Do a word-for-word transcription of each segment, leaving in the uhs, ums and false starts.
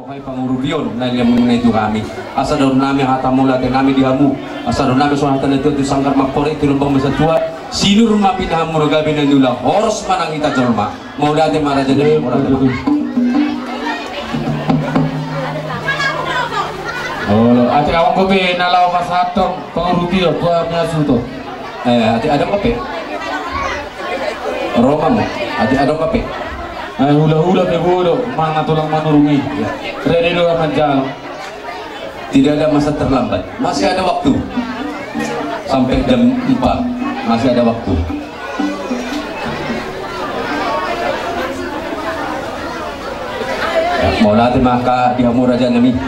Hai pangurupion na niamun na i tu hami, asa dohonon nami hata mauliate nami di hamu, asa dohonon nami songon hata na tutu sanggar mangkorek tu lambang basa tua, sinur ma pinahanmuna gabe na niula, horas ma nang hita jolma. Mauliate ma raja ni. Olo, ate awan ko be na laho pasahathon pangurupion tu hami hasuhuton. Eh, ate adong pe. Roma mo, ate adong pe. Eh, hula-hula pe bodo, mana tulang manurung i. Rede do manjalo. Tidak ada masa terlambat, masih ada waktu. Sampai jam empat masih ada waktu. Mauliate ma angka di hamu raja nami.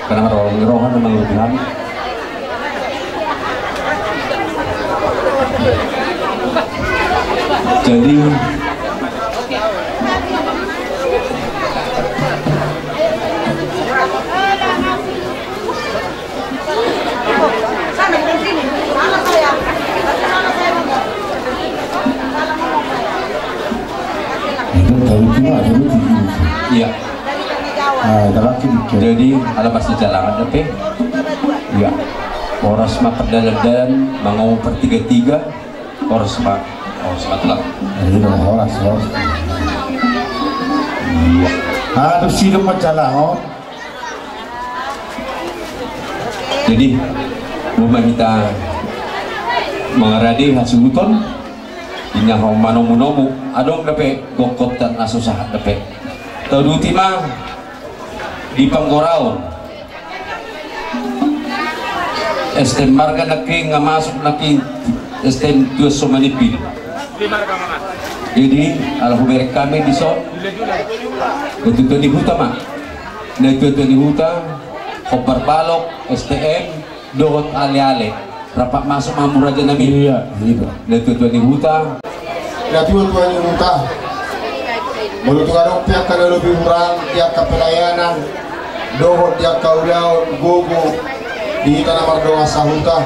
Karena marolong ni roha na mangurupi hami. Jadi, Iya. Jadi, ala pasti jalangan dope. Iya. Horas ma pardalan-dalan, mangolu partiga-tiga. Horas ma, horas ma tulang. Iya, horas, horas. Iya. Aduh, sidung ma jalangan. Jadi, boha ma hita mangarade hasuhuton, inna ho manomu-nomu, adong dope gokhonta na so sahat dope. Tauduti ma di panggoraon. S T M marga nangkin nga masuk nangkin S T M tuan so manipil. Jadi, ala hubereng hami dison. Betul-betul di huta ma. Na tuan-tuan ni huta, hombar balok, S T M, dohot ale-ale. Rap masuk ma hamu raja nami. Iya, iya. Na tuan-tuan ni huta. Na tuan-tuan ni huta. Molo tung adong pe angka na lobi hurang di angka pelayanan, dohot di angka ulaon gogo di hita na mardongan sahuta.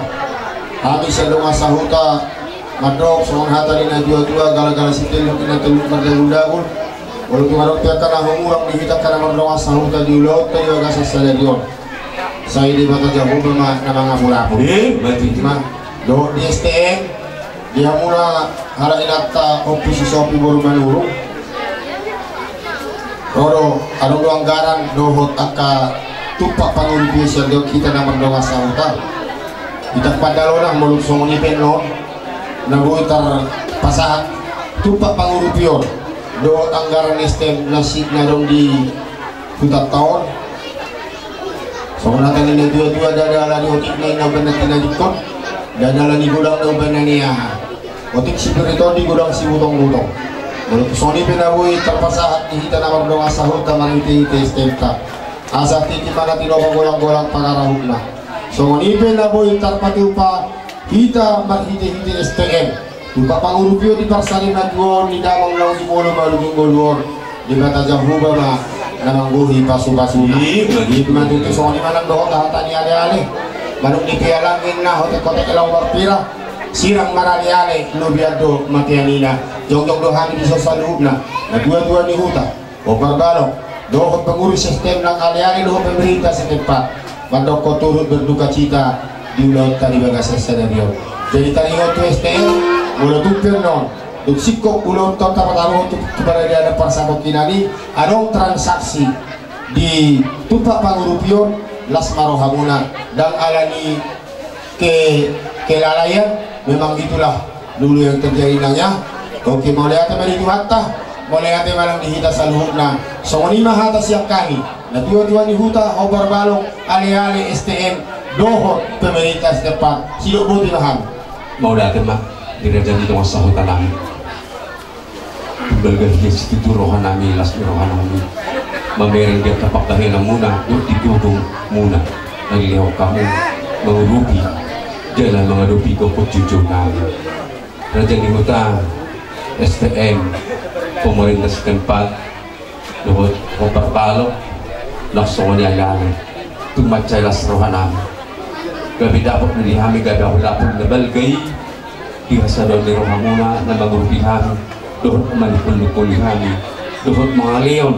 Hami sian dongan sahuta mandok songon hata ni na tua-tua, gala-gala sitelluk, inna telluk mardagul-dagul. Molo tung adong pe angka na hurang di hita angka na mardongan sahuta di ulaonta di bagasan sadari on, sai Debata Jahowa ma na mangapul-apul. Eh, berarti ma dohot di S T M, di hamuna halak inanta Ompu si Sopi boru Manurung. Ro do, adong do anggaran dohot angka tumpak pangurupion sian hita na mardongan sahuta. Hita pandalona molo songon i pe annon na boi tarpasahat tumpak pangurupion dohot anggaran S T M na si na adong di hutanta on. Songon hata ni na tua-tua, ndada ala ni otik na umbahen na tinadingkon, ndada ala ni godang na umbahen na niaha. Otik sipir i tondi, godang sibutong-butong. Molo tung songon i pe na boi tarpasahat di hita na mardongan sahuta marhite-hite S T M-ta, asa titi ma na tinopa golang-golang pangarahutna. Songon i pe na boi tarpatupa hita marhite-hite S T M. Tumpak pangurupion di parsarimatua on, di damang naung di molo marujung ngolu on, Debata Jahowa ma na manggohi pasu-pasuna. Iya, betul. Ima tutu songon i ma nang dohot hata ni ale-ale. Manuk ni pialang inna, hotek-hotek laho marpira. Sirang marale-ale, lobian do matean ina. Jongjong do hami dison saluhutna, na tua-tua ni huta, hombar balok, dohot pengurus S T M nang ale-ale dohot pemerintah setempat, mandok ho turut berdukacita di ulaonta di bagasan sadari on. Jadi taringot tu S T M, molo tung pe annon dung singkop ulaonta on tapataruhon tu, tu parade adat parsatongkinan i, adong transaksi di tumpak pangurupion, las ma rohamuna, ndang ala ni ke, kelalaian, memang itulah dulu yang terjadi nang ya. Oke, mauliate ma di Tuhanta, mauliate ma nang di hita saluhutna. Songon i ma hata sian hami na tua-tua ni huta, hombar balok, ale-ale, S T M dohot pemerintah setempat. Sidok boti ma hami. Mauliate ma di raja ni dongan sahuta nami. Balga hian situtu roha nami, las ni roha nami mamereng di angka panggabeanmuna dohot di gogomuna na dilehon hamu mangurupi jala mangadopi gokhon joujounami. Raja ni huta, S T M, pemerintah setempat, dohot hombar balok, laos songon i ale-ale. Tung mansai las roha nami. Gabe dapot do di hami gabe apul-apul na balga i di hasadaon ni rohamuna na mangurupi hami, dohot manungkun-nungkuni hami, dohot mangalehon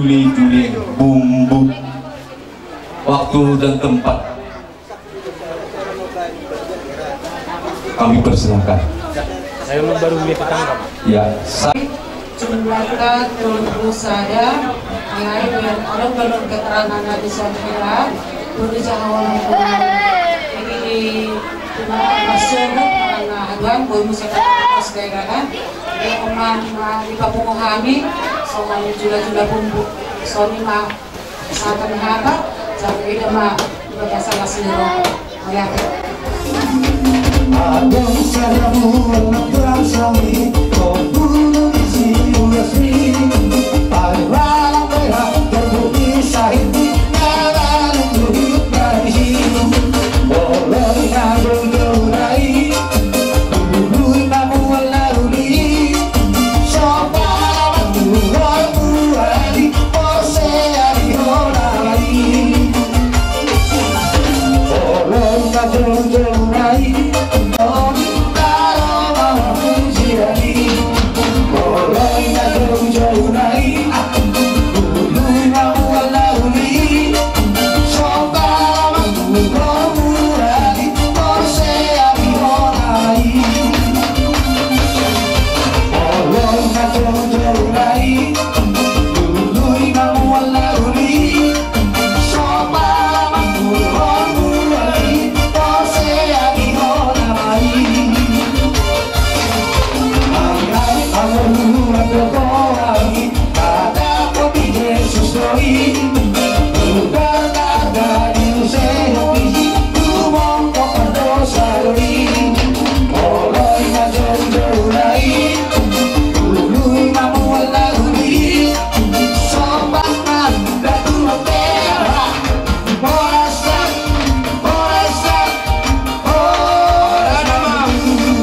Juli Juli Bumbu. Waktu dan tempat kami persilakan. Saya baru lihat tetangga, Pak. Ya, sa- Jumlahna tolu pulu sada. Alai adong do keterangan na di son hela. Bodi jaha orang. Jadi di rumah masuk karena haduan boi musa kata pas daerah kan. Dia oman di papungu hami. Songon jula-jula bumbu. Soni ma Satan haba, jam ida ma, iba biasa las ni rokok. Mauliate. Adong sada muna bangsa ni, kau bunuh di siulas ni. Paling malang merah, terbukti sahit di dalam duhut dari hidup.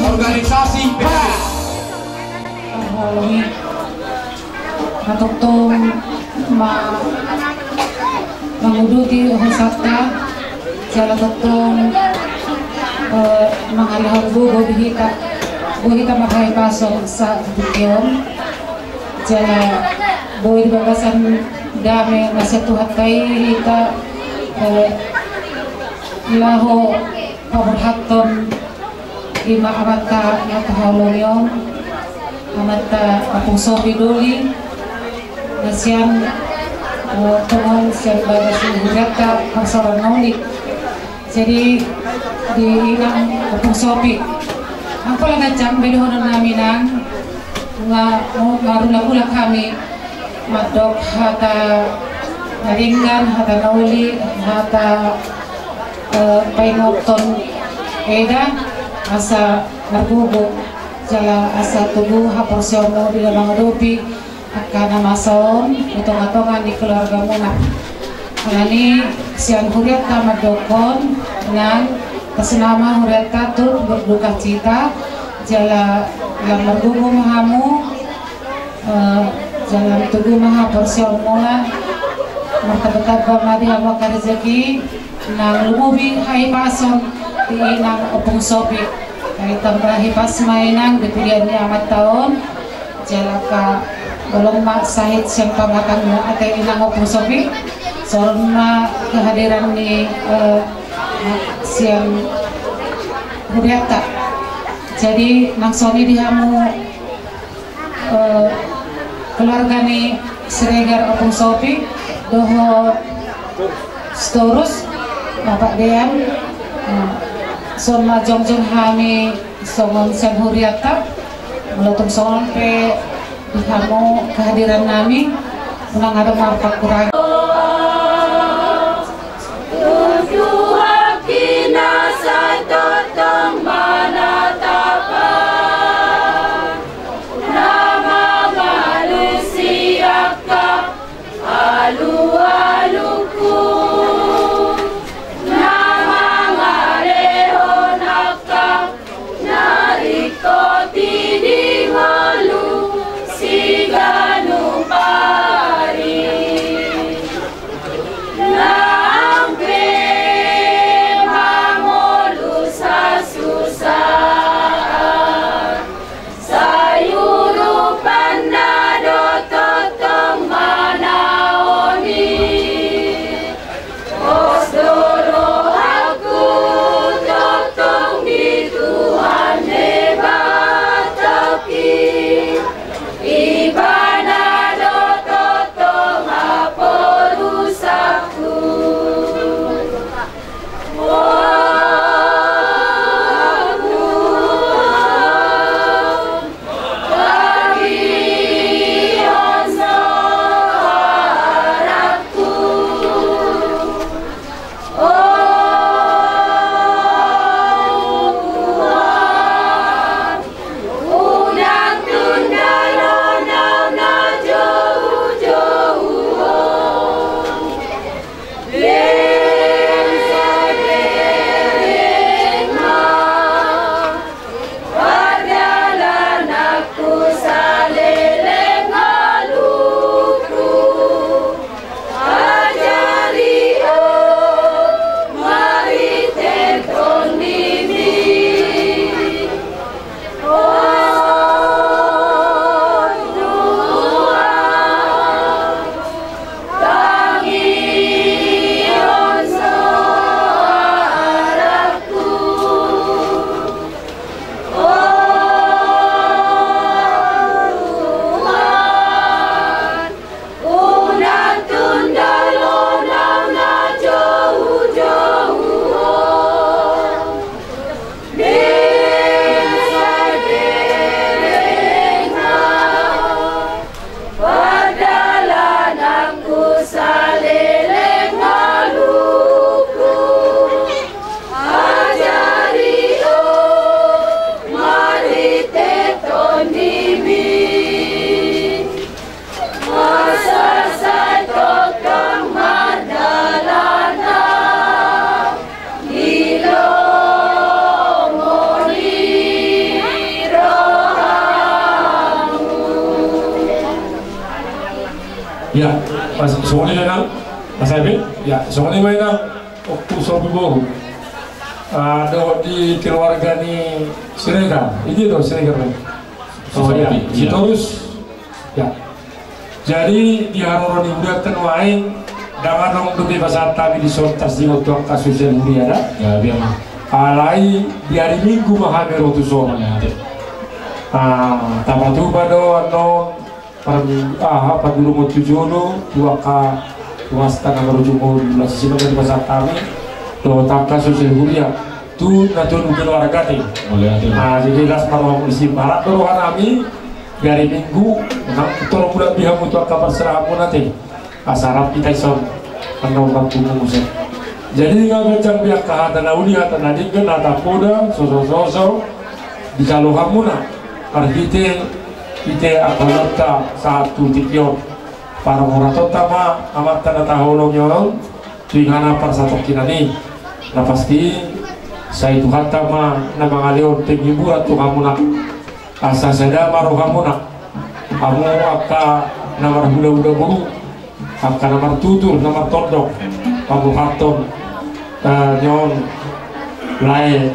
Organisasi P K. Hatongtong ma manguduti hosanta, jala tongtong, eh, mangalehon gogo di hita, boi hita marhahipason sahat di tingki on. Jala boi di bagasan dame na sian Tuhanta i hita, eh, laho paborhathon ima amanta na tahaholongi on, amanta Ompung Sopi Doli, na sian, eh, tongon sian bagas ni hurianta parsaoran na uli. Jadi di inang Ompung Sopi. Anggo langa jam be dohonon nami nang, nga, nga, marulak-ulak hami mandok hata na denggan, hata na uli, hata, eh, paingothon eda, asa margogo jala asa togu haporseaonmu di na mangadopi angka na masa on di tonga-tonga ni keluargamuna. Alani sian hurianta mandokkon nang, tas nama hurianta turut berduka cita, jala lam margogo ma hamu, eh, jala lam togu ma haporseaonmuna, martamba-tamba ma di hamu angka rejeki, nang lumobi hahipason di inang Ompung Sopi. Ai tamba hipas ma inang di pudian ni amanta on. Jala ka holong ma sahit sian pamatangmu ate inang Ompung Sopi. Songon ma kehadiran ni, eh, sian hurianta. Jadi nang songon i di hamu, eh, keluarga ni Siregar Ompung Sopi dohot Sitorus, Bapak Dean, eh, songon ma jongjong hami songon sian hurianta, molo tung songon pe di hamu kehadiran nami, unang adong marpakurangan. Tuhan na sai tongtong manatapan, na mangalusi angka alu-alungku, na mangalehon angka na ringkot i di ngolu siganup ari. Ya, Mas, songon i ma inang, Mas Ebi. Ya, songon i ma inang, waktu sobi boru. Ah, dohot di keluarga ni Siregar, ini do Siregar, kan? Oh, ya, Sitorus. Ya. Jadi, di haroro ni hurianta nuaeng, ndang adong dope pasahat hami dison tarsongon tu angka sosial huria da. Ya, biar ma. Alai di ari Minggu ma hami ro tuson. Ya, ya. Ah, tapatupa do annon, par-, aha, parjolo tu angka ruas tangga marujung on, di ruas sisi mana di pasar kami, dohot angka sosial huria, tu na tolu keluarga te. Boleh, ate. Ah, jadi las ma rohamu disi, marap do roha nami, di ari Minggu, nang toro bulan di hamu tu angka parserahanmuna te. Asa rap hita ison, annon marpungu muse. Jadi, nga ganjang be angka hata na uli, hata na denggan, hata poda, soso-soso, dijalo hamuna, marhite, hite angka ulaonta sahat tu tingki on. Parhoratonta ma, amanta na taholongi on, tu inganan parsatongkinan i. Na pasti, sai Tuhanta ma, na mangalehon penghiburan tu hamuna. Asa sada ma rohamuna, hamu angka na marhulahula boru, angka na martutur, na martondong, paboahon, eh, ni on lae.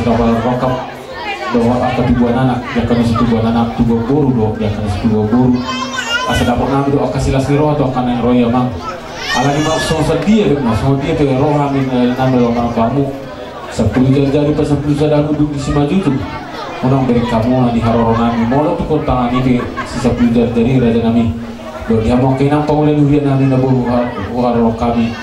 Dohot angka tubuan anak, dohot angka tubuan anak, di angka na situbuan anak, tubuan boru, dohot di angka na situbuan boru. Asa dapot nami do angka silas ni roha tu angka na naeng ro i, amang. Alani ma songon dia do, songon dia do roha nami, eh, nami ro, amang, tu hamu. Sampulu jari-jari pasampulu sada, dung disi ma jujur. Unang bereng hamu na di haroro nami, molo tung tangan i pe si sampulu jari-jari, raja nami. Dohot di hamu angka inang pangula ni huria nami na boi huha-, huharoro hami.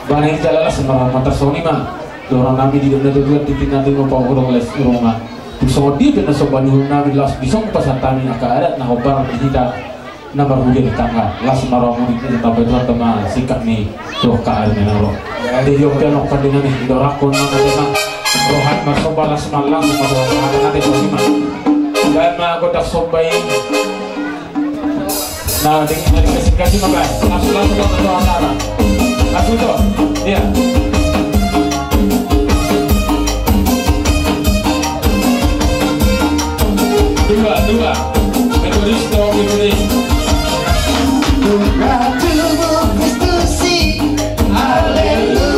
Bana i jala las ma roha, tarsongon i ma. Dohonon nami di dok na tujuan, tintin na tujuan, pangurung les urungan. Tung songon dia pe na somba ni uhum nami, laos dison pasahat hami angka adat na hombar di hita na marhuria di tangga. Las ma rohamu di hita, tambai Tuhanta ma singkat ni tu angka ari na naeng ro. Jadi on pe, annon pande nami, didorakkon ma na memang roha i marsomba, las ma langsung ma roha, na memang. Baen ma gondang somba i. Nah, di, di kasih, kasih makan. Langsung, langsung, langsung, langsung, langsung. Langsung tuh. Iya. Dua, dua. Metodis, tolong, Metodis. Buka tubuh Kristus i. Haleluya.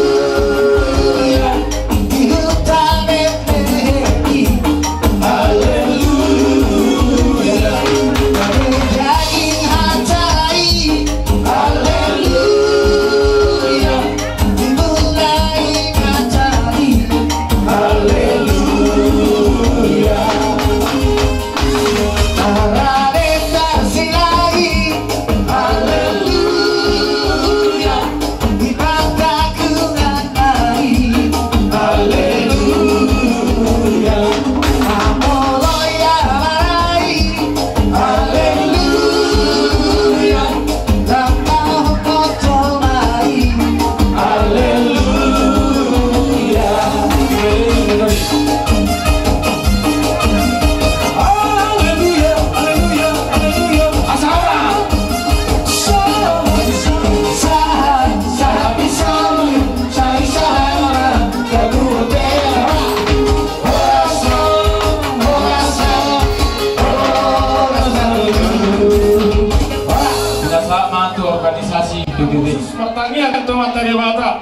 Amanta Debata.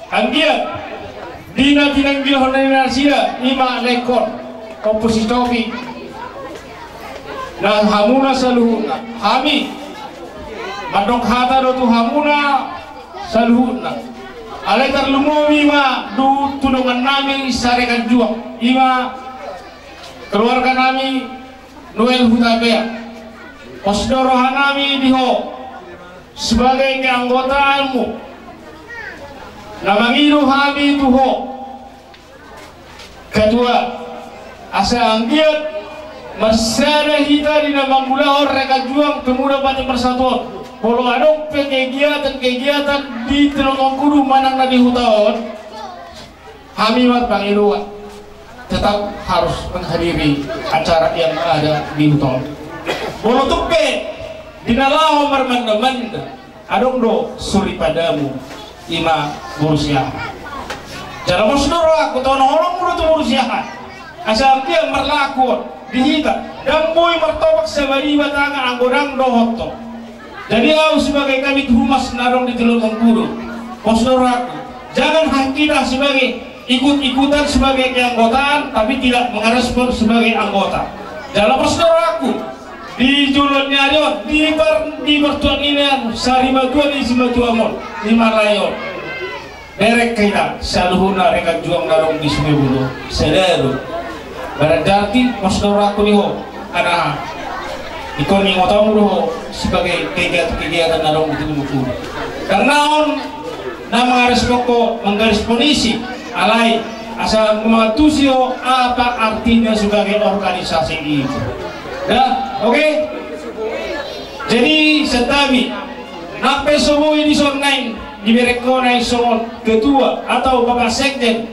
Anggiat di na tinanggilhon ni nasida, i ma laengkon, Ompu si Topi, na hamuna saluhutna. Hami mandok hata do tu hamuna saluhutna. Alai tarlumobi ma tu dongannami Sarekan Juang, i ma keluarganami Noel Hutapea. Pos do rohanami di ho sebagai keanggotaanmu, na mangido hami tu ho, ketua, asa anggiat marsada hita di na mangulahon Rekan Juang Pemuda Batak Bersatu on. Molo adong pe kegiatan-kegiatan di Teluk Mengkudu manang na di huta on, hami marpangidoan tetap harus menghadiri acara yang ada di huta on. Molo tung pe di na laho marmanda-manda, adong do soripadana, i ma boru Siahaan. Jala pos do rohangku, tonohononmu do tu boru Siahaan, asa anggiat marlaku on di hita, ndang boi martopang sabariba tangan anggo ndang dohot ho. Jadi ahu sebagai Kabid Humas na adong di Teluk Mengkudu, pos do rohangku, jangan hanya kita sebagai ikut-ikutan sebagai keanggotaan, tapi tidak mengerespon sebagai anggota. Jala pos do rohangku, di joloan ni ari on, di par-, di partuat ni na sarimatua ni simatuam on, i ma lae on. Derek hita saluhutna Rekan Juang na adong di Sungai Bulo, sada do. Berarti pos do rohangku di ho, anaha, ingkon ingotonmu do ho sebagai kegiatan-kegiatan na adong di Teluk Mengkudu. Karena on na mangarespon ho, manggarisponisi, alai asa mangantusi ho apa artinya sebagai organisasi itu. Dah, oke? Jadi santabi, nang pe so boi dison naeng dibereng ho naeng songon ketua atau bapak sekjen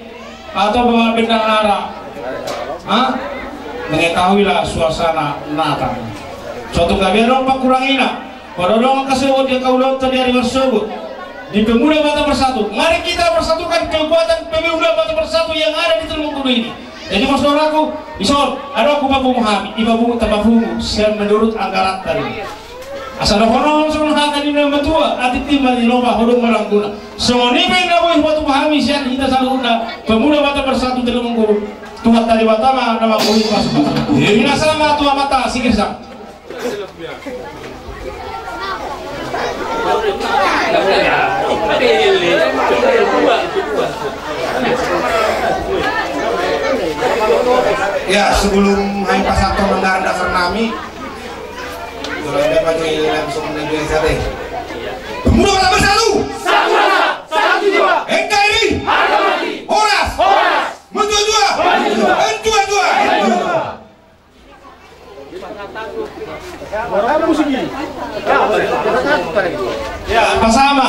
atau bapak bendahara, ha? Mengetahuilah suasana Natal. Suatu gabe adong pangkurangina, pada adong angka sogot di angka ulaonta di ari marsogot di Pemuda Batak Bersatu. Mari kita persatukan kekuatan Pemuda Batak Bersatu yang ada di Teluk Mengkudu ini. Jadi pos do rohangku, dison, adong hupapungu hami, i ma pungu tapapungu sian menurut anggaran tadi. Asa dohonon songon hata ni na matua, atik tima ni loba hodong malangguna. Songon i pe na boi hupapungu hami sian hita saluhutna Pemuda Batak Bersatu Teluk Mengkudu. Tuhanta Debata ma na manggohi pasupasu. Di na sama tu amanta sigersang. Ya, sebelum hami pasahat tu anggaran dasar nami, Pemuda Batak Bersatu. Sama. Satu jiwa. N K R I. Harga mati. Horas. Horas. Mentua-tua. Mentua-tua. Mentua-tua. Ya, pasama.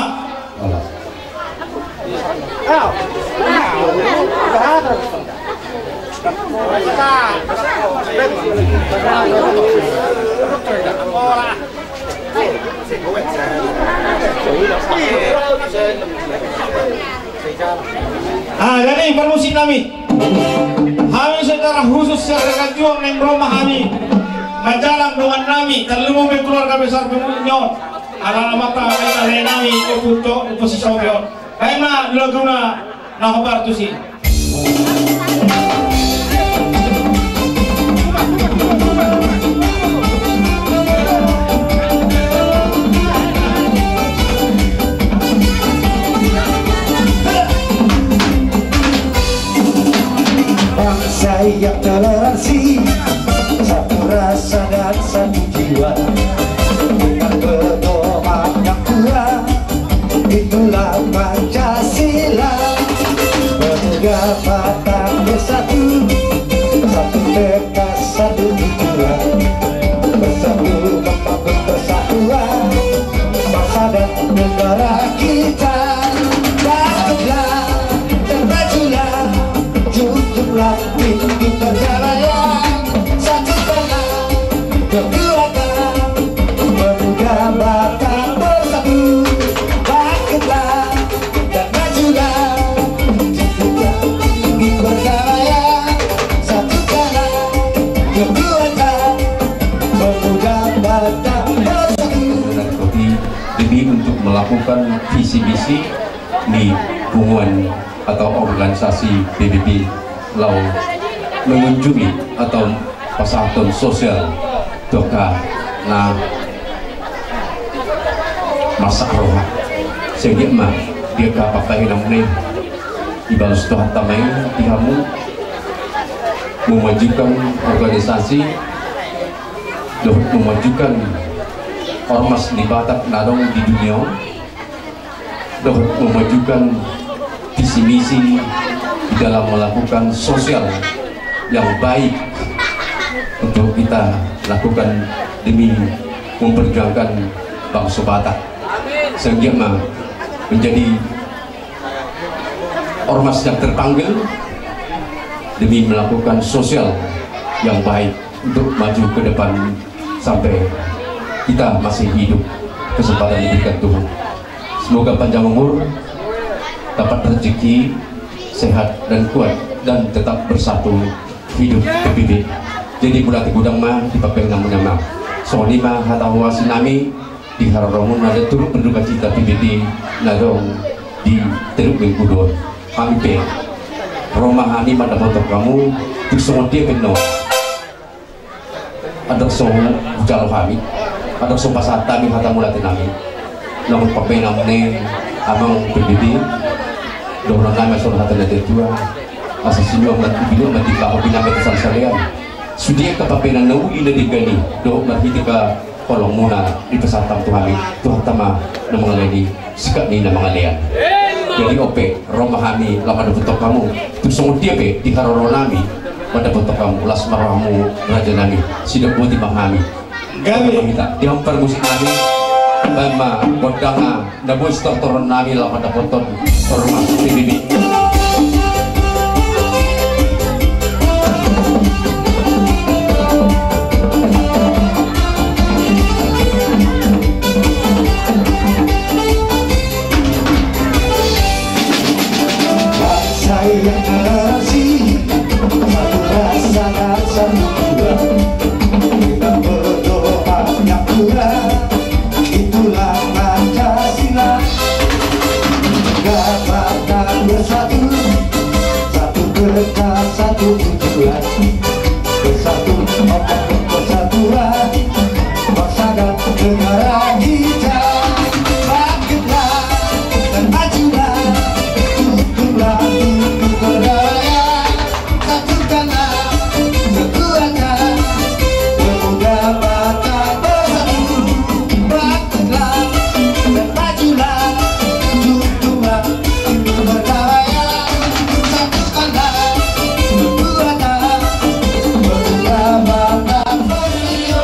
Ah, jadi parmusik nami, hami secara khusus sian Rekan Juang naeng ro ma hami manjalang dongan nami, tarlumobi keluarga besar Pemuda on, ala amanta, ala ale nami, Ompu si Topi on. Baen ma laguna na hombar tusi. Bangsa yang toleransi, satu rasa dan satu jiwa, dengan pedoman yang kuat, itulah Pancasila. Pemuda Batak Bersatu, satu tekad, satu tujuan, bersatu membangun persatuan bangsa dan negara kita. Bangkitlah dan majulah, jujurlah pintu perdamaian, satukanlah kekuatan, Pemuda Batak Bersatu. Bangkitlah dan majulah, jujurlah pintu perdamaian, satukanlah kekuatan, Pemuda Batak Bersatu. Demi untuk melakukan visi misi ni punguan atau organisasi P B B laho mengunjungi atau pasahathon sosial tu angka na marsak roha. Sehingga ma di angka pambahenanmuna i, dibalos Tuhanta ma i di hamu, memajukan organisasi dohot memajukan ormas ni Batak na adong di dunia on, dohot memajukan visi misi di dalam melakukan sosial yang baik untuk kita lakukan demi memperjuangkan bangsa Batak. Sehingga ma menjadi ormas yang terpanggil demi melakukan sosial yang baik untuk maju ke depan sampai kita masih hidup, kesempatan diberikan Tuhan. Semoga panjang umur, dapat rezeki, sehat dan kuat, dan tetap bersatu hidup P B B. Jadi mauliate godang ma di pambahenanmuna i. Songon i ma hata huasinami di haroromuna na turut berduka cita P B B na adong di Teluk Mengkudu on. Hami pe ro ma hami mandapothon hamu, tung songon dia pe annon. Adong so hujalo hami, adong so pasahat hami hata mauliatenami. Nunga pambahenanmuna i amang P B B, dohononnami songon hata ni natuatua: Asa sinuan ma tu binuat, ma timbahon ma tu salsalean. Sude angka pambahenan na uli na denggan i dohot marhite haholongmuna dipasahat hamu tu hami, Tuhanta ma na mangalehon i, singkat ni na mangalean. Jadi on pe, ro ma hami laho mandapothon hamu, tung songon dia pe di haroromuna i, mandapothon hamu, las ma rohamu rajanami. Sidok boti ma hami. Gabe. Di hamu parmusiknami, baen ma gondang na boi sitortoronnami laho mandapothon ormas P B B. Bangsa yang terasing, satu rasa dan satu tujuan, dengan pedoman yang kuat, itulah Pancasila. Gabah dan bersatu, satu kertas, satu tujuan. Bersatu, membangun persatuan bangsa dan negara kita. Bangkitlah dan majulah, dukunglah untuk berdaya. Satukanlah kekuatan pemuda Batak bersatu. Bangkitlah dan majulah, dukunglah untuk berdaya. Satukanlah kekuatan pemuda Batak bersatu.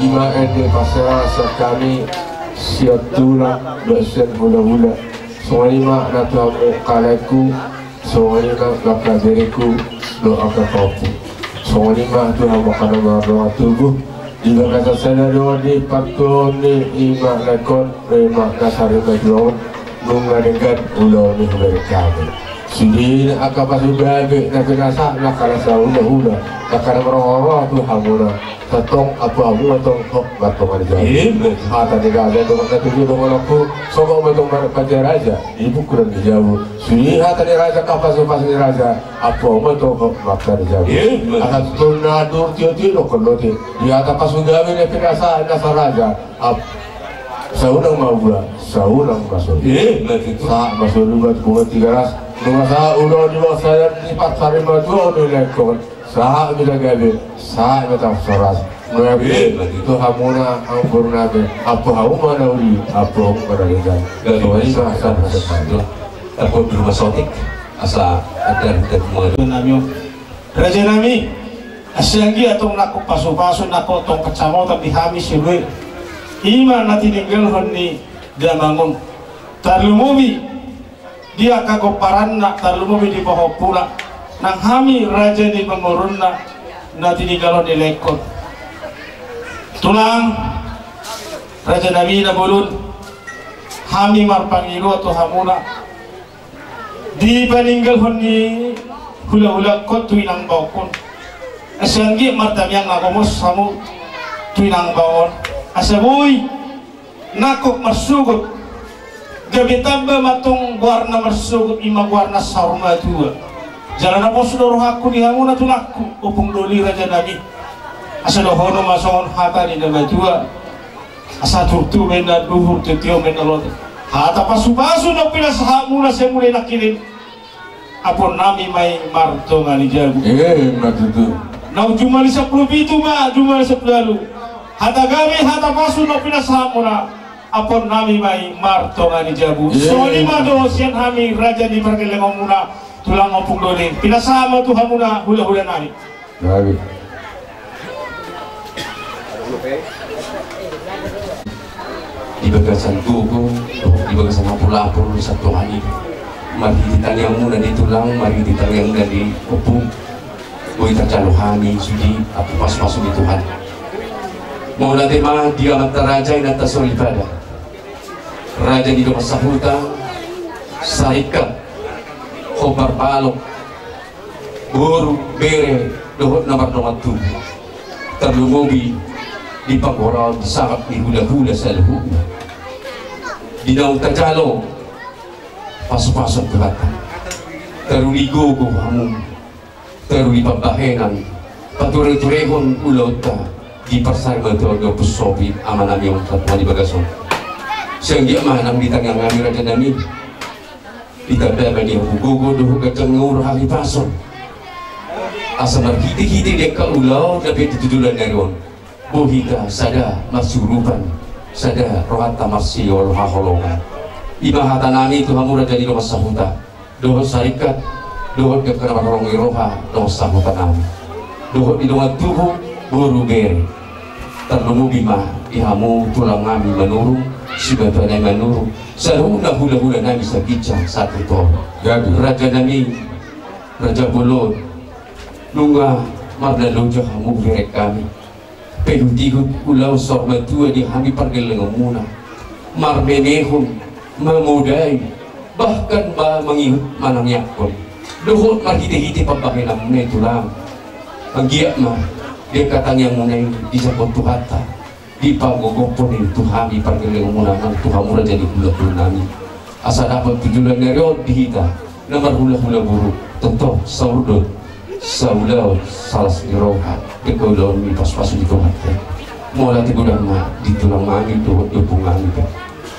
Ima ende pasahat sian hami, sian tulang dohot sian hulahula. Songon i ma na tu hamu angka laengku, songon i ma angka bereku dohot angka pahompu. Songon i ma tu hamu angka na mardongan tubu. Di bagasan sada dongan di pantuaon ni ima na ingkon, ima na sari ma i tulang on, nunga denggan ulaon ni hubereng hami. Sude angka pasu babe na pinasahat ni angka na sahulahula. Angka na marhaha tu hamuna, tongtong apu hamu ma tong hot martonga ni jabu. Hata ni raja dongan na tuju dongan apu, sogot ma tong marpate raja di pungkuran ni jabu. Suhi hata ni raja, angka pasupasu ni raja, apu hamu ma tong hot martonga ni jabu. Asa tutu na dur tiotio dohonon ni di hata pasu gabe na pinasa nasa raja. Ap- Saunang ma ula, saunang ma solu. Sahat ma solu, buat buat tiga ras. Nunga sahat ulaon di bagasan ni parsarimatua on, ni lengkon. Sahat ma hita gabe, sahat ma hita horas. Mauliate tu hamuna, amang boru nami. Apu hamu ma na uli, apu hamu ma na denggan. Gabe. Songon i ma. Apu di rumah sotik. Asa ada kita semua. Nami. Raja nami, asa anggiat tong nangkok pasupasu, nangkok tong pansamotan di hami sian i. I ma na tininggalhon ni damang on. Tarlumobi di angka gomparanna, tarlumobi di pahompuna, nang hami raja ni pangurunna, na tininggalhon ni lengkon. Tulang, raja nami na bolon, hami marpangidoan tu hamuna. Di paninggalhon ni hulahulangkon tu inangbaonkon. Asa anggiat martangiang na gomos hamu tu inangbaon. Asa boi nangkok marsogot. Gabe tamba ma tong goarna marsogot, i ma goarna saur matua. Jala na pos do rohangku di hamuna tulangku, ompung doli raja nami. Asa dohonon ma songon hata ni na matua. Asa turtu ma inna duhur, tiotio ma inna lote. Hata pasupasu na pinasahatmuna sian mulai nangkining, apuon nami ma i martonga ni jabu. Emma tutu. Naung jumadi sampulu pitu ma, jumadi sampulu ualu. Hata gabe, hata pasu na pinasahatmuna, apuon nami ma i martonga ni jabu. Songon i ma do sian hami raja ni pargellengonmuna, tulang ompung doli. Pinasahat ma tu hamuna hulahula nami. Di bagasan gogo, di bagasan apul-apul, santuhani. Marhite tangiangmuna di tulang, marhite tangiangmuna di ompung. Boi tarjalo hami sude apu pasupasu ni Tuhan. Mauliate ma di amanta raja, inanta soripada. Raja ni dongan sahuta, sarikat, hombar balok, boru, bere, dohot na mardongan tubu. Tarlumobi di panggoraon, di sangap ni hulahula saluhutna. Di naung tajalo pasupasu ni Tuhanta. Taruli gogo hamu, taruli pambahenan, patureturehon ulaonta di parsarimatua on, di Ompu Sopi, amanami on, satua di bagasan on. Sai anggiat ma nang di tangiang nami, raja nami. Ditamba ma di hamu gogo dohot ganjang ni umur, hahipason. Asa marhitehite di angka ulaon na pinatudulan ni ari on, boi hita sada marsurupan, sada rohanta marsihaholongan. I ma hata nami tu hamu raja ni dongan sahuta, dohot sarikat, dohot di angka na marholong ni roha dongan sahuta nami, dohot di dongan tubu, boru, bere. Tarlumobi ma di hamu tulang nami Manurung, simatua nami Manurung, saluhutna hulahula nami saginjang satu tol. Gabe. Raja nami, raja bolon, nunga marnaloja hamu bereng hami. Paihutihut ulaon saur matua di hami pargellengonmuna. Marmenehon, mamodai, bahkan ma-, mangihut manangiangkon. Dohot marhitehite pambahenanmuna i tulang. Anggiat ma di angka tangiangmuna i dijangkon Tuhanta, dipagogophon i tu hami pargellengonmuna nang tu hamu raja ni hulahula nami. Asa dapot tu joloan ni ari on di hita na marhulahula boru, tongtong saurdot, saulaon, salas ni roha, di angka ulaon ni pasupasu ni Tuhanta. Mauliate godang ma di tulang nami dohot di ompung nami pe.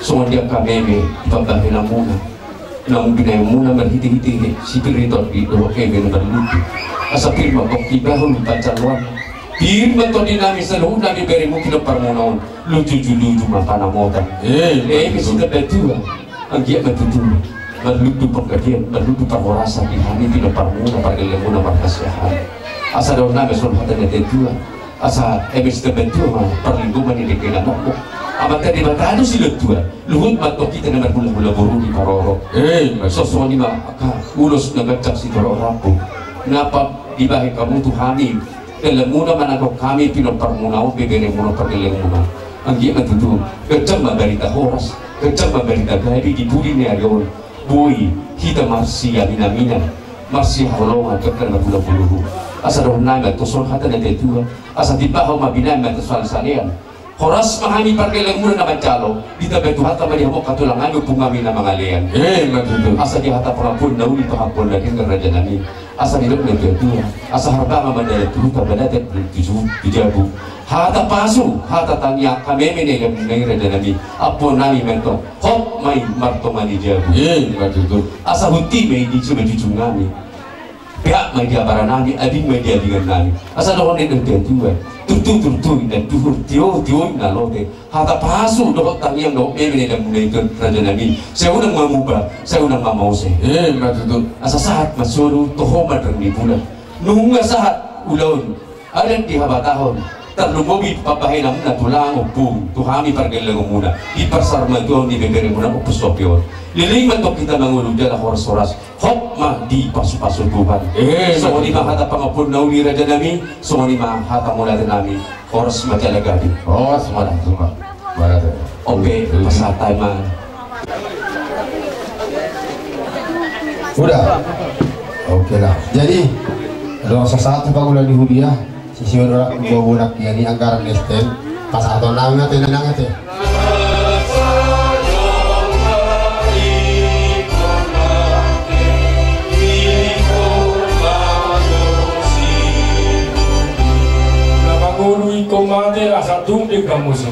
Songon i angka meme di pambahenanmuna, naung binahenmuna marhitehite sipir ni tondi dohot eme na marlutu. Asa pir ma pongki bahul pansamotan. Pir ma tondi nami saluhut nami beremu pinomparmuna on. Luju juluju ma panamotan. Eme sitambatua. Anggiat ma tutu marlutu panggabean, marlutu parhorasan di hami pinomparmuna, pargellengonmuna marhasiahan. Asa dohonon nami songon hata ni natuatua. Asa eme sitambatua ma parlinggoman ni dengke na mokmok. Amanta Debata do silehon tua. Luhut ma antong hita na marhulahula boru diparorot. Songon i ma angka ulos na ganjang sitorop rambu na dibahen hamu tu hami. Dalanmuna manangihon hami pinomparmuna on, beberemuna on, pargellengonmuna. Anggiat ma tutu ganjang ma barita horas, ganjang ma barita gabe di pudi ni ari on. Boi hita marsiaminaminan, marsihaholongan, ganjang ma hula-hula boru. Asa dohonon nami ma tuson hata ni natuatua, asa timbahon ma binahen ma tu salsalean. Horas ma hami pargellengan muna na manjalo, ditambai Tuhanta ma di hamu angka tulang nami, ompung nami na mangalean. Ima tutu. Asa di hata pangampuon na uli, pangampuon na denggan, raja nami. Asa didok natuatua, asa harbangan ma dalan tu huta, balatak tu jabu. Hata pasu, hata tangiang, hameme na di lambungna i, raja nami. Ampuon nami ma antong, hot ma i martonga ni jabu. Ima tutu. Asa huti ma i di simanjujung nami. Peak ma i di abara nami, ading ma i di adingan nami. Asa dohonon ni natuatua, turtu turtu inna anduhur, tio tio inna lote. Hata pasu dohot tangiang dohot meme na di lambungna i, raja nami, sai unang mamuba, sai unang mamaose. Ima tutu. Asa sahat ma solu, toho ma dang ni bulan. Nunga sahat ulaon adat di habatahon, tarlumobi pambahenanmuna tulang, ompung, tu hami pargellenganmuna di parsarumatuaon ni beberemuna Ompu Sopion. Leleng ma antong hita mangolu jala horas-horas, hot ma dipasupasu Tuhan. Songon i ma hata pangampuon na uli, raja nami, songon i ma hata mauliate nami. Horas ma jala gabe. Horas ma. Ope, pasahat ma. Udah. Oke lah. Jadi, ro sasahat tu pangula ni huria, sisi orang bobo nak ya ni anggaran S T M, pasahaton nang ate, nang ate. Na mangolu ingkon mate asa tung denggan muse.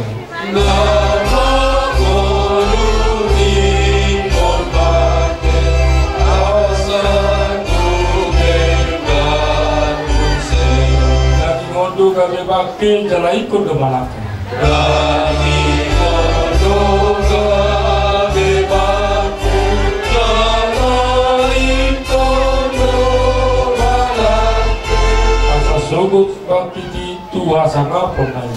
Daging on do gabe bangke jala ingkon do manangke. Asa sogot bangkit i tu hasangapon na i.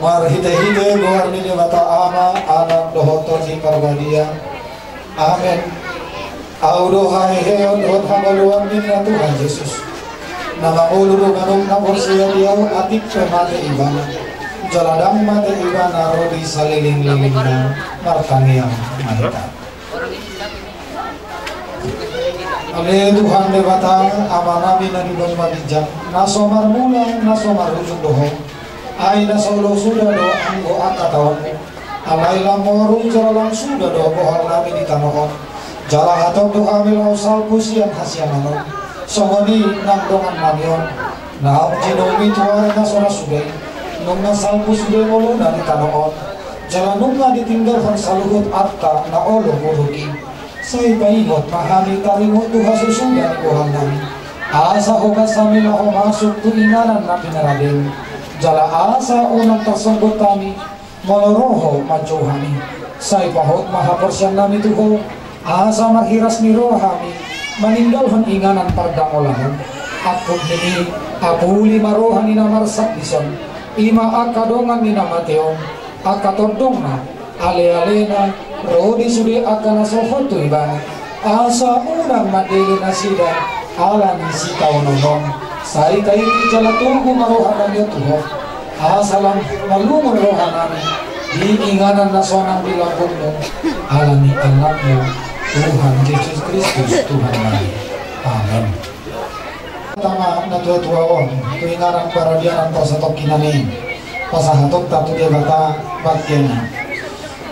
Marhitehite goar ni Debata Ama, Anak dohot Tondi Parbadia. Amen. Ahu do haheheon dohot hangoluan ninna Tuhan Jesus. Na mangolu do manuk na porsea di Ahu, atik pe mate ibana. Jala ndang mate ibana ro di salelenglelengna. Martangiang ma hita. Ale Tuhan Debata, Amanami na di banua ginjang, na so marmula, na so marujung do Ho. Ai na so olo suda do anggo angka taonmu. Alai lam moru jala lam suda do bohalnami di tano on. Jala hatop do hami laho salpu sian hasiangan on. Songon i nang dongannami on. Naung jinouMi tu ari na so ra suda i. Nunga salpu sude ngoluna di tano on. Jala nunga ditinggalhon saluhut arta na olo muruk i. Sai paingot ma hami taringot tu hasusuda ni bohalnami. Asa hobas hami laho masuk tu inganan na pinaradeMu. Jala asa unang tarsonggot hami, molo ro Ho manjou hami. Sai pahot ma haporseaonnami tu Ho, asa marhiras ni roha hami, maninggalhon inganan pardangolanon. Angkup ni i, apuli ma roha ni na marsak dison. I ma angka dongan ni na mate on, angka tondongna, alealena, ro di sude angka na sohot tu ibana. Asa unang mandele nasida ala ni sitaonon on. Sai taiti jala togu ma rohanami on tu Ho. Asa lam malungun rohanami di inganan na sonang di lambungMu, ala ni AnakMu, Tuhan Jesus Kristus, Tuhannami. Amen. Tama natuatua on, tu inganan paradianan parsatongkinan i, pasahatonta tu Debata bangkena.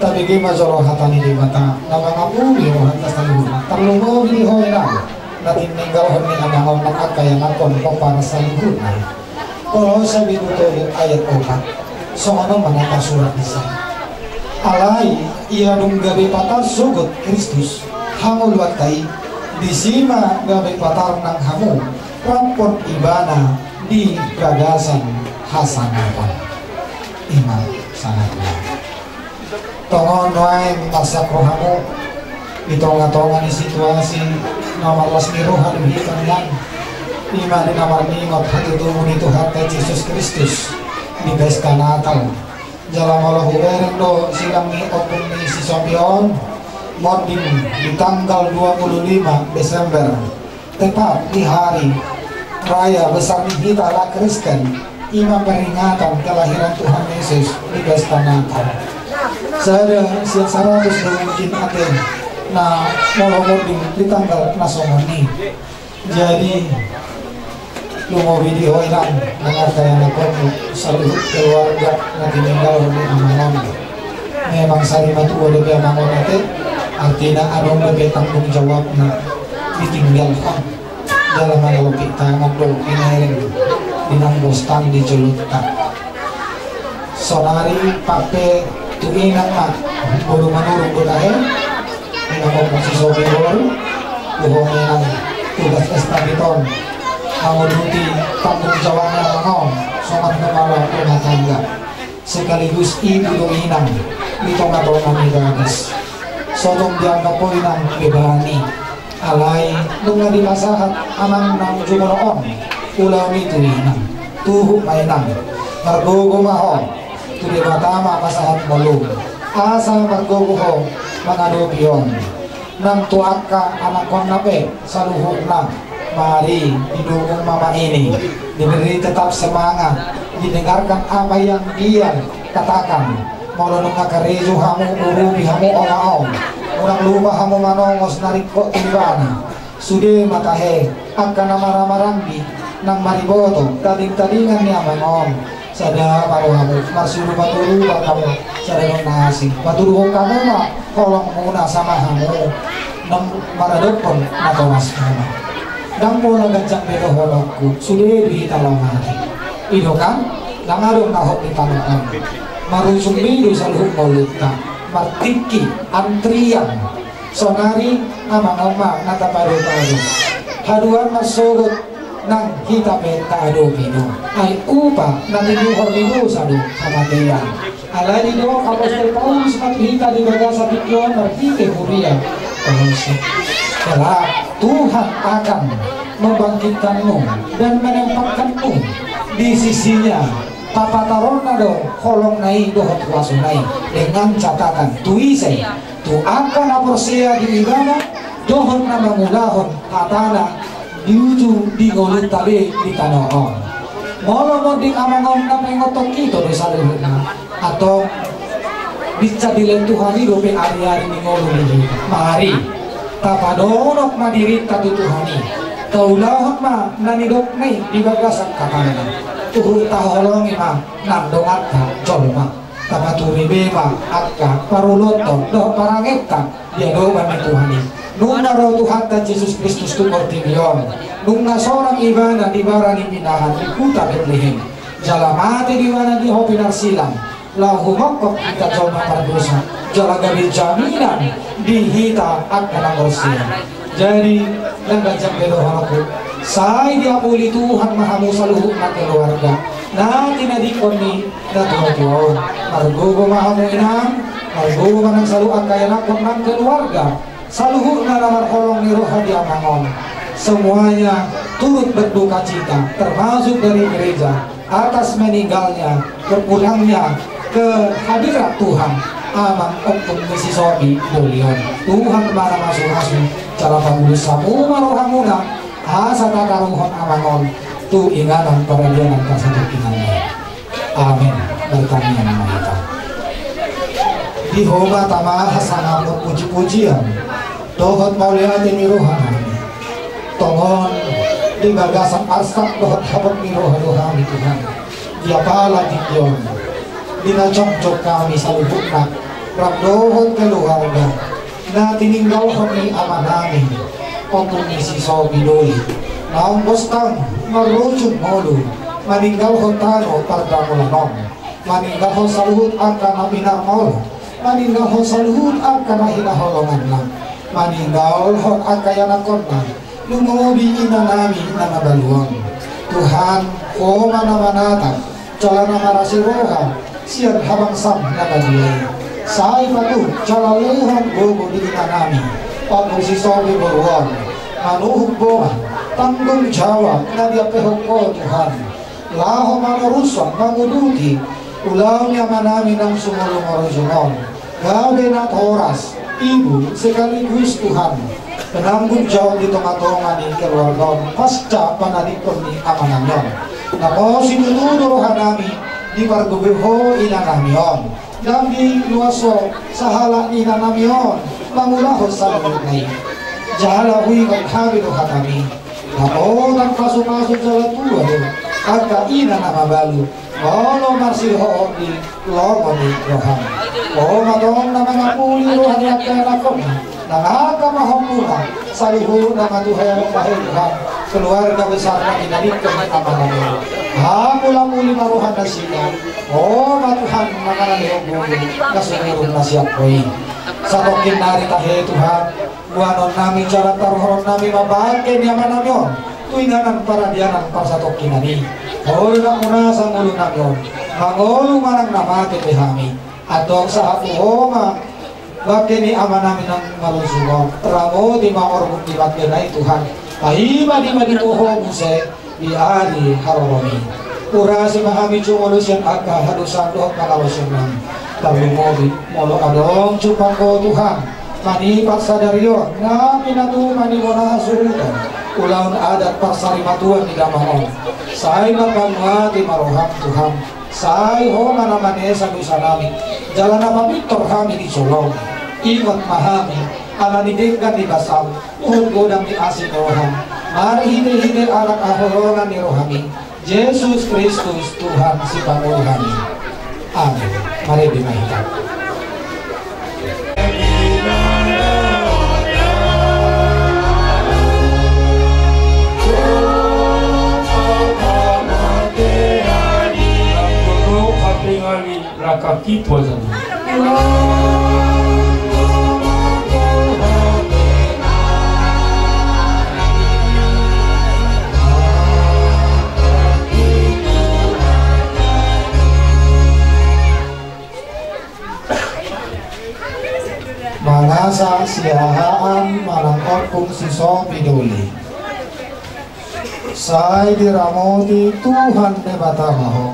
Tabege ma jolo hata ni Debata, na mangapuli rohanta saluhutna, tarlumobi di Ho Inang, na tininggalhon ni Amang on nang angka ianakhon pomparan saluhutna. Kolose bindu tolu ayat opat. Songon on ma na tarsurat disi. Alai, ia dung gabe patar sogot Kristus, hangoluanta i, disi ma gabe patar nang hamu, rap dohot Ibana di bagasan hasangapon. I ma sangat. Tongon nuaeng marsak rohamu di tongatonga ni situasi na marlas ni roha di hita nian. I ma di na marningot hatutubu ni Tuhanta Jesus Kristus di pesta Natal. Jala molo hubereng do silang ni ompung ni si Sopi on, monding di tanggal dua puluh lima Desember, tepat di hari raya besar ni hita halak Kristen, Ima peringatan kelahiran Tuhan Yesus di pesta Natal. Sada sian saratus dua mungkin ate na molo monding di tanggal na songon i. Jadi, lumobi di ho inang, nang angka ianakhonmu, saluhut keluarga na tininggalhon ni amangmu. Memang sari matua dope amang on ate, artina adong dope tanggung jawabna ditinggalhon. Jala mangalopik tangan do, inereng di nang bostang di jolonta. Saonari pampe tu inang ma, boru Manurung do tahe. Inang, ompung si Sobi boru, tu ho ma inang, tugas estafet on manguduti tanggung jawabna amang on songon kepala rumah tangga. Sekaligus ibu do inang di tonga-tonga ni bagas. So tung dianggap ho inang bebani. Alai nunga dipasahat amang na jumolo on ulaon i tu inang. Tuhuk ma inang, margogo ma ho, tu Debata ma pasahat molo asa margogo ho mangadopi on. Nang tu angka anakhonna pe saluhutna, mari didukung ma amang i, diberi tetap semangat, didengarkan apa yang dia katakan. Molo nunga karejo hamu, urupi hamu oma on, unang lupa hamu manongos na ringkot tu ibana. Sude ma tahe angka na marhahamaranggi nang mariboto tading-tadingan ni amang on. Sada ma rohamu, marsiurupan-urupan hamu, sada dongan na asing. Patuduhon hamu ma holongmuna sama hamu na maradophon natorasmuna. Ndang pola ganjang be dohononku, sude do hita laho mate. I do kan, ndang adong na hot di tano on. Marujung be do saluhut ngolunta, martingki, antrian. Saonari amang on ma na tapado-pado. Haduan marsogot nang hita pe taadopi do. Ai upa na tinuhor ni dosa do hamatean. Alai didok apostel Paulus ma tu hita di bagasan tingki on marhite huria Kolose. Kelak Tuhan akan membangkitkanmu dan menempatkanmu di sisinya. Papataronna do holongna i dohot kuasana i, dengan catatan tu ise? Tu angka na porsea di ibana dohot na mangulahon hatana di ujung di ngolunta be di tano on. Molo monding amang on na paingothon hita do saluhutna, antong binsan dilehon Tuhan i dope ari-ari ni ngolu ni hita. Mari tapadonok ma dirinta tu Tuhan i, taulahon ma na nidokna i di bagasan hatana. Uhur taholongi ma nang donganta jolma. Tapaturi be ma angka parulonta dohot parangenta di adopan ni Tuhan i. Nunga ro Tuhanta Jesus Kristus tu portibi on, nunga sorang ibana di bara ni pinahan di huta Betlehem. Jala mate do ibana di hau pinarsilang, laho humongkop hita jolma pardosa, jala gabe jaminan di hita angka na porsea. Jadi, ndang ganjang be dohononku, sai diapuli Tuhan ma hamu saluhutna keluarga na tinadingkon ni na tua-tua on. Margogo ma hamu inang, margogo ma nang saluhut angka ianakhon nang keluarga, saluhutna na marholong ni roha di amang on. Semuanya turut berduka cita, termasuk dari gereja, atas meninggalnya, berpulangnya ke hadirat Tuhan amang ompung ni si Sobi doli on. Tuhan ma na masu-masu, jala paulus hamu ma rohamuna, asa tataruhon amang on tu inganan paradianan parsatongkinan i. Amen. Martangiang ma hita. Di Ho ma tama hasangapon, puji-pujian dohot mauliate ni rohanami. Tongon di bagasan arsak dohot habot ni roha do hami, Tuhan, di apala tingki on, di na jongjong hami saluhutna, rap dohot keluarga na tininggalhon ni amanami, ompung ni si Sobi doli, naung bostang marujung ngolu, maninggalhon tano pardamulan on, maninggalhon saluhut angka na pinarngol, maninggalhon saluhut angka na hinaholonganna, maninggalhon angka ianakhonna, lumobi inanami na mabalu on. Tuhan, Ho ma na manatap jala na marasi roha sian habangsam na badia i. Sai patuh jala lehon gogo di inanami, ompung si Sobi boru on, manuhuk boban tanggung jawab na diampehon Ho, Tuhan, laho manorushon manguduti ulaon ni amanami naung sumolom marujung on. Gabe natoras, ibu sekaligus, Tuhan, penanggung jawab di tonga-tonga ni keluarga on pasca panadingkon ni amanami on. Nang molo situtu do rohanami, dipargogoi Ho inanami on. Ndang diluas Ho sahalak ni inanami on mangulahon saluhutna i. Jala huingot hami do hatami, nang Ho tarpasupasu jala tua do angka ina na mabalu, molo marsihohot di lomo ni roham. Ho ma tong na mangapuli roha ni angka anakkon, nang angka pahompuna, saluhutna ma tu Ho tahe Tuhan, keluarga besar na pinadingkon amanami. Hamulamuli ma roha nasida, Ho ma Tuhan na mangalehon ngolu na sumurung na sian Ho i. Satongkin nari tahe Tuhan, boanonnami jala taruhononnami ma bangke ni amanami on tu inganan paradianan parsatongkinan i. Ho do na munasa ngolunami on, mangolu manang na mate pe hami, antong sahat tu Ho ma bangke ni amanami na marujung on. Ramoti ma orbuk ni bangkena i Tuhan, paima dipaima Ho muse di ari haroromi. Urasi ma hami jumolo sian angka hadosa dohot pangalaosionnami. Tarlumobi molo adong jumpang Ho Tuhan manipat sadari on, nami na tumang di bona hasuhuton, ulaon adat parsarimatuan ni damang on. Sai marpanguati ma roham Tuhan. Sai Ho ma na manesa dosanami jala na mambintor hami di jolom. Ingot ma hami ala ni denggan ni basam dohot godang ni asi ni roham, marhitehite Anak haholongan ni rohami, Jesus Kristus Tuhan Sipangolu hami. Amin. Marende ma hita. Mangasa sihahaan manang ompung si Sopi Doli. Sai diramoti Tuhan Debata ma ho,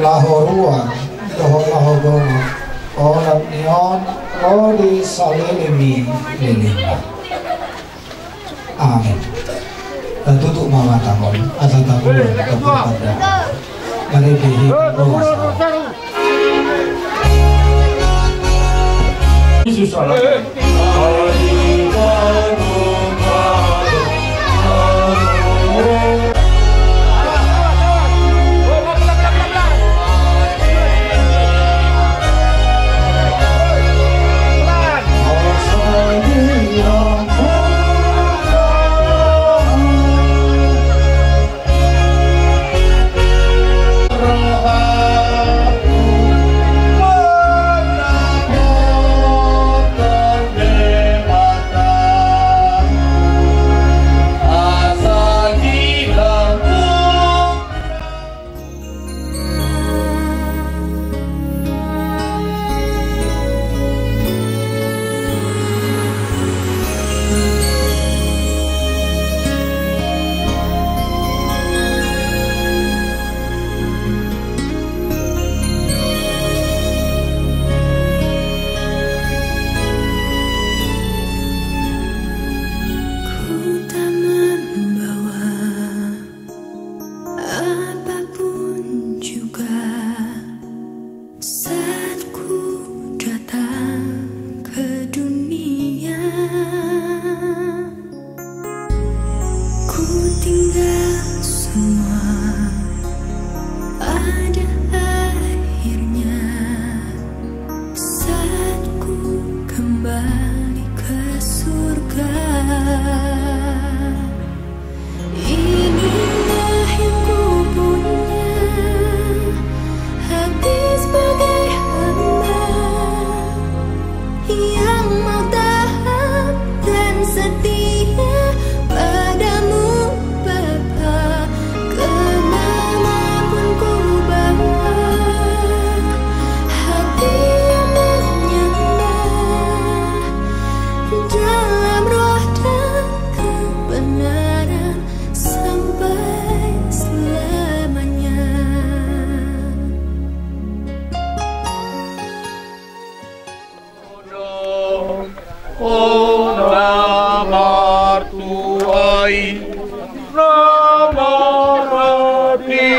laho ruar dohot laho gonop, olat ni on ro di saleleng ni lelengna. Amin. Tatutup ma matangkon asa tabuan tanda. Marende hita. Yesus ala. Ku tak membawa apapun juga. Saat ku datang ke dunia, ku tinggal semua pada akhirnya. Saat ku kembali ke surga, inilah yang ku punya, hati sebagai hamba yang mau taat dan setia padamu, Bapa. Kemana pun ku bawa, hati yang menyembah dalam roh dan kebenaran sampai selamanya. Ho na martua i, na marhati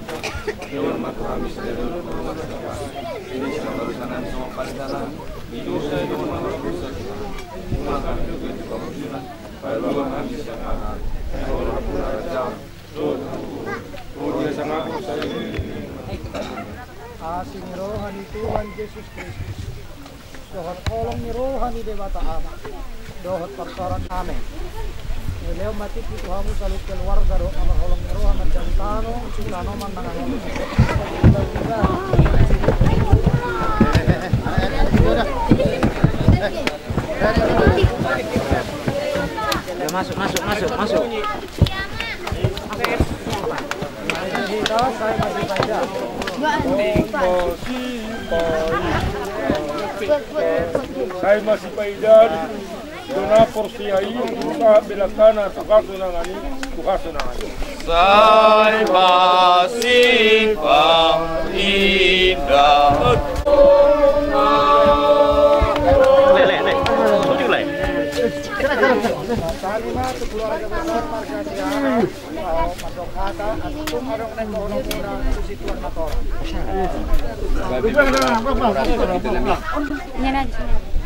Tuhan ma tu hami sadari on, dohot ma tu hami. Ise ma urusan nami songon panesanami di dosa i, dohot ma urusan nami. Unang hami togihon tu pangunjunan, palua hami sian na jahat. Ai Ho do hamu na raja, dohot hamu, dohot ia sangapung saluhutna. Asi ni roha ni Tuhan Jesus Kristus, dohot holong ni roha ni Debata Ama, dohot parsaoran. Amen. Dilehon ma tingki tu hamu saluhut keluarga dohot na marholong ni roha manjalo tano, tano manang tano. Ya, masuk, masuk, masuk, masuk. Sai masipaida. Sai masipaida. Dona porsea i, tu sahat belakangna, tu hasonangan i, tu hasonangan i. Sai masipaida. Le, le, le. Tunjuk, le. Tarima tu keluarga besar marga Siahaan. Mandok hata, asa tung adong na hinaholongmuna, tu si Tuhan ma torop. Ini aja sini.